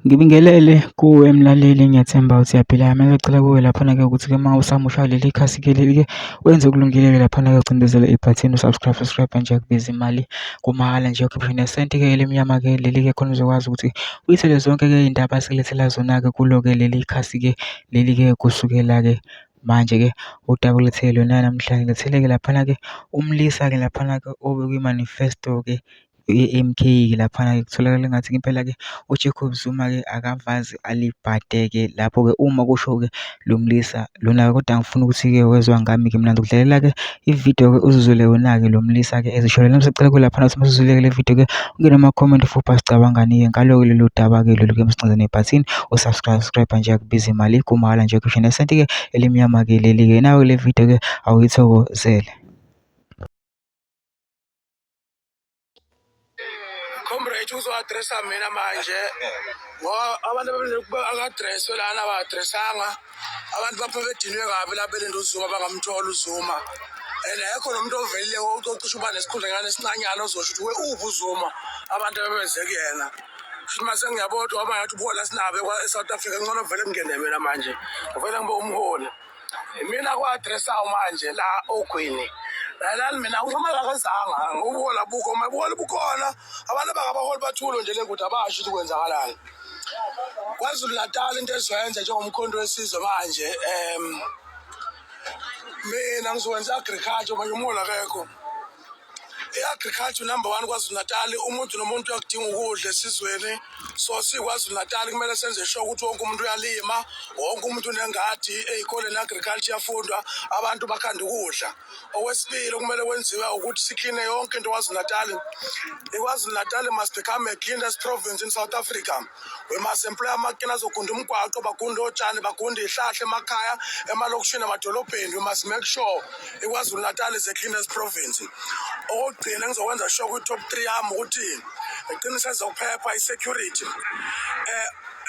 Ngibingelele kuwe mlaleli, ngiyathemba ukuthi uyaphila. Mina ngicela kuwe laphana-ke ukuthi-ke uma usamusha leli khasi-ke leli-ke wenze okulungile-ke laphana-ke ucindezele ibhathini u-subscribe, subscribe nje akubizi imali kumahhala nje ukhiphe nesenti-ke elimnyama-ke leli-ke khona uzokwazi ukuthi uyithole zonke-ke iy'ndaba esikulethela zona-ke kulo-ke leli khasi-ke leli-ke kusukela-ke manje-ke udaba olethele lona namhlanje ngilethele-ke laphana-ke umlisa-ke laphana-ke obekwi-manifesto-ke ye-M_K-ke laphana-ke kutholakala engathi impela-ke uJacob Zuma-ke akavaze alibhade-ke lapho-ke uma kusho-ke lo mlisa lona-ke kodwa angifuni ukuthi-ke wezwa ngami-ke mina ngizokudlalela-ke ividiyo-ke uzizwele wena-ke lo mlisa-ke ezisholela. Nami sicela laphana ukuthi masizwile-ke le video-ke ungene kuma-comment futhi sicabangani-ke ngalo-ke lolu daba-ke lolu-ke msinceze nebhathini u-subscribe subscribe nje akubiza imali kumahhala nje kusho nesenti-ke elimnyama-ke leli-ke nawe le video-ke awuyithokozele. Comrade uzo-addressa mina manje ngoba abantu aka-addresswe lana aba-addressanga abantu bapha bedinwe kabi la belinde uZuma bangamthola uZuma and akekho nomuntu ovelile ocishe uba nesikhundlanyana esincanyana ozosho ukuthi we uphi uZuma abantu abebeze kuyena. Futhi mase ngiyabona ukuthi waba ngathi ubuhola sinabo e-South Africa ngcono vele ngingene mina manje ngivele ngibe umholi. Mina kwa-addressayo manje la ogwini lalani mina uma kakezanga ubuhola bukho uma buhola bukhona abantu abangabaholi bathulo nje le kude abasho ukuthi kwenzakalani. KwaZulu Natal into esizoyenza njengomkhonto wesizwe manje mina ngizokwenza i-agriculture manje umholi akekho. I-agriculture number one KwaZulu-Natal, umuntu nomuntu uyakudinga ukudla esizweni. So siKwaZulu-Natal kumele senze sure ukuthi wonke umuntu uyalima, wonke umuntu unengadi, ey'koleni i-agriculture iyafundwa, abantu bakhanda ukudla. Okwesibili okumele kwenziwe ukuthi sikline yonke into KwaZulu-Natal. IKwaZulu-Natal must become a cleanest province in South Africa. We must employ amakini azogunda umgwaqo, bagunde otshani, bagunde iy'hlahla emakhaya, emalokishini, emadolobheni. We must make sure iKwaZulu Natal is the cleanest province. Okokugcina engizokwenza sure kwi-top 3 yami ukuthi ngiqinise ezokuphepha, i-security.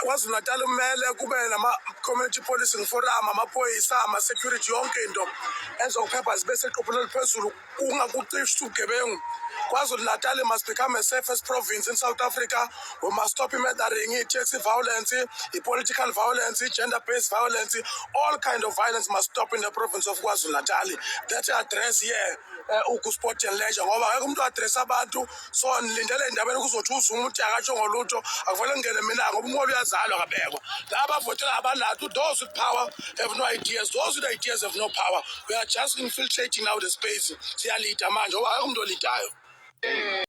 KwaZulu Natal kumele kube nama-community policing forum, amaphoyisa, ama-security, yonke into ezokuphepha zibe seqophelweni eliphezulu kungakucisha ubugebengu. KwaZulu Natal must become a safest province in South Africa. We must stop murdering, i-taxi violence, i-political violence, i-gender-based violence, all kind of violence must stop in the province of KwaZulu Natal. That's address here Ugu Sport and Leisure ngoba akekho umuntu o-address abantu so nilindele endabeni kuzothi uZuma uthi akasho ngolutho akuvele ngingene mina ngoba umholi uyazalwa kabekwa laba abavotela abanatho those with power have no ideas, those with ideas have no power. We are just infiltrating now the space. Siyalida manje ngoba akekho umuntu olidayo.